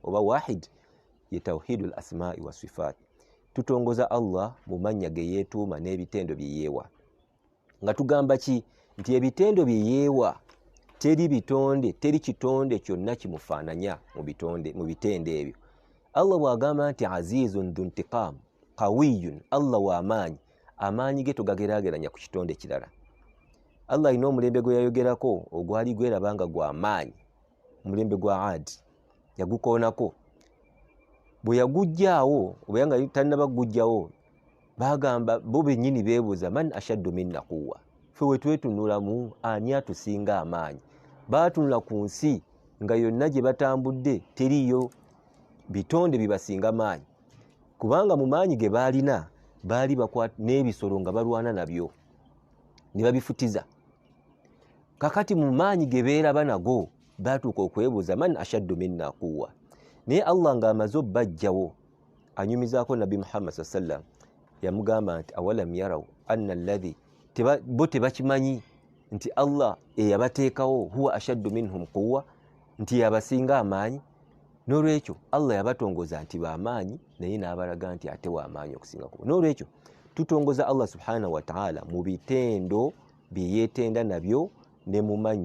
Oba wahid ye tawhidu l asmai wa sifat. Tutongoza Allah mu mannya ge yeetuuma n'ebitendo bye yeewa, nga tugamba ki? Nti ebitendo bye yeewa teri bitonde, teri kitonde kyonna kimufaananya mu bitonde, mu bitendo ebyo. Allah bw'agamba nti azizun dhu ntiqam qawiyun, Allah w'amaanyi, amaanyi ge togageraageranya ku kitonde kirala. Allah alina omulembe gwe yayogerako ogwali gweraba nga gwa maanyi, omulembe gwa Adi, yagukoonako. Bwe yagujjaawo, oba nga tannaba kugujjawo, bagamba bo bennyini beebuuza, man ashaddu minna quwa, ffe we twetunulamu ani atusinga amaanyi? Baatunula ku nsi nga yonna gye batambudde teriiyo bitonde bibasinga maanyi, kubanga mu maanyi ge baalina baali bakwata n'ebisolo nga balwana nabyo ne babifutiza. Kakati mu maanyi ge beeraba nago batuuka okwebuuza, man ashaddu minna quwa. Naye Allah ng'amaze obbajjawo, anyumizaako Nabbi Muhammad sa sallam, yamugamba nti awalam yarau anna alladhi, bo tebakimanyi nti Allah eyabateekawo huwa ashaddu minhum quwa, nti yabasinga amaanyi? N'olwekyo Allah yabatongoza nti bamaanyi, naye n'abalaga nti ate wamaanyi okusinga kubo. N'olwekyo tutongoza Allah subhanahu wataala mu bitendo bye yeetenda nabyo ne mu mannya.